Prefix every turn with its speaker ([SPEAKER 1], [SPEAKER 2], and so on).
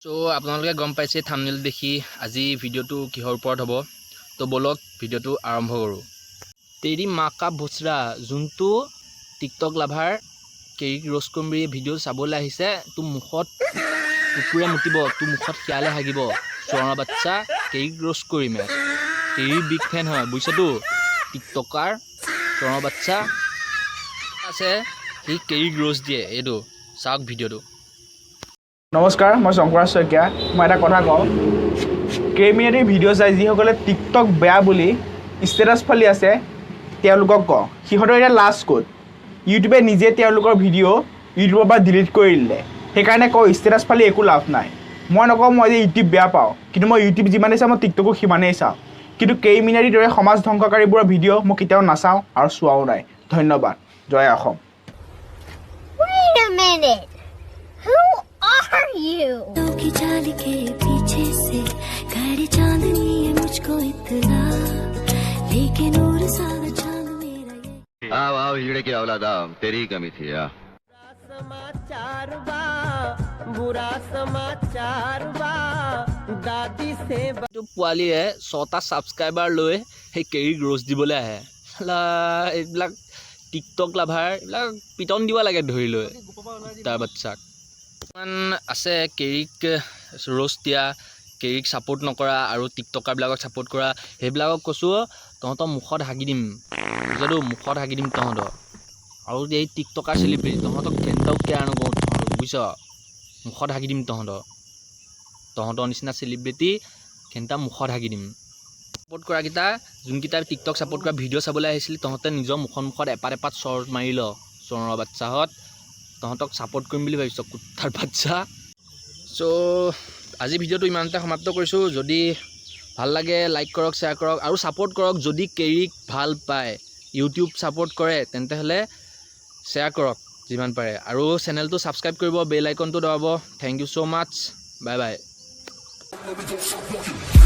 [SPEAKER 1] চ' আপোনালোকে গম পাইছে থামনেল দেখি আজি ভিডিঅ'টো কিহৰ ওপৰত হ'ব। তো ব'লক, ভিডিঅ'টো আৰম্ভ কৰোঁ। তেৰি মা কা ভোচৰা, যোনটো টিকটক লাভাৰ কেৰিক ৰ'ষ্ট কৰিম বুলি ভিডিঅ' চাবলৈ আহিছে, তোৰ মুখত কুকুৰে মুতিব, তোৰ মুখত শিয়ালে হাগিব। চোঁৱৰৰ বাচ্চা, কেৰিক ৰ'ষ্ট কৰিম। ইয়াত কেৰিৰ বিগ ফেন হয়, বুজিছতো? টিকটকাৰ চোঁৱৰৰ বাচ্চা আছে, সি কেৰিক ৰ'ষ্ট দিয়ে। এইটো চাওক ভিডিঅ'টো।
[SPEAKER 2] নমস্কাৰ, মই শংকৰাজ শইকীয়া। মই এটা কথা কওঁ, কেৰিমিনাটিৰ ভিডিঅ' চাই যিসকলে টিকটক বেয়া বুলি ষ্টেটাছ ফালি আছে, তেওঁলোকক কওঁ, সিহঁতৰ এতিয়া লাজ ক'ত? ইউটিউবে নিজে তেওঁলোকৰ ভিডিঅ' ইউটিউবৰ পৰা ডিলিট কৰি দিলে। সেইকাৰণে কওঁ, ষ্টেটাছ ফালি একো লাভ নাই। মই নকওঁ মই যে ইউটিউব বেয়া পাওঁ, কিন্তু মই ইউটিউব যিমানেই চাওঁ, মই টিকটকো সিমানেই চাওঁ। কিন্তু কেৰিমিনাটিৰ দৰে সমাজ ধ্বংসকাৰীবোৰৰ ভিডিঅ' মই কেতিয়াও নাচাওঁ আৰু চোৱাও নাই। ধন্যবাদ। জয় Assam.
[SPEAKER 3] Wait a minute. Who are you?
[SPEAKER 4] की चाल के पीछे से करे चांदनी है मुझको इतना, लेकिन नूर सा चांद मेरा ये
[SPEAKER 5] आओ आओ, हिजड़े की औलाद, आओ। तेरी ही कमी थी, आ।
[SPEAKER 6] समाचार बा, बुरा समाचार बा, दादी से
[SPEAKER 1] এইটো পোৱালীয়ে ছটা ছাবস্ক্ৰাইবাৰ লৈ সেই কেৰিক ৰ'ষ্ট দিবলৈ আহে। চালা এইবিলাক টিকটক লাভাৰ, এইবিলাক পিটন দিব লাগে ধৰি লৈ তাৰ বাচ্চাক। কিছুমান আছে কেৰিক ৰ'ষ্ট দিয়া, কেৰিক ছাপোৰ্ট নকৰা আৰু টিকটকাৰবিলাকক ছাপোৰ্ট কৰা, সেইবিলাকক কৈছোঁ, তহঁতৰ মুখত হাগি দিম, বুজিছতো? মুখত হাগি দিম তহঁতৰ। আৰু এই টিকটকাৰ চেলিব্ৰিটি, তহঁতক ঘেণ্টাও কেয়াৰ নকৰোঁ তহঁতক, বুজিছ? মুখত হাগি দিম তহঁতৰ। তহঁতৰ নিচিনা চেলিব্ৰিটি ঘেণ্টা মুখত হাগি দিম। ছাপোৰ্ট কৰাকেইটা, যোনকেইটা টিকটক ছাপোৰ্ট কৰা ভিডিঅ' চাবলৈ আহিছিল, তহঁতে নিজৰ মুখত মুখত এপাত এপাত চৰ মাৰি ল। চৰৰ বাচ্চাহঁত, তহঁতক ছাপোৰ্ট কৰিম বুলি ভাবিছ, কুত্তাৰ বাচ্চা। চ' আজি ভিডিঅ'টো ইমানতে সমাপ্ত কৰিছোঁ। যদি ভাল লাগে, লাইক কৰক, শ্বেয়াৰ কৰক আৰু ছাপোৰ্ট কৰক। যদি কেৰিক ভাল পায়, ইউটিউব ছাপোৰ্ট কৰে, তেন্তে হ'লে শ্বেয়াৰ কৰক যিমান পাৰে আৰু চেনেলটো ছাবস্ক্ৰাইব কৰিব, বেল আইকনটো দবাব। Thank you so much, bye bye.
[SPEAKER 7] We gon' stop walking.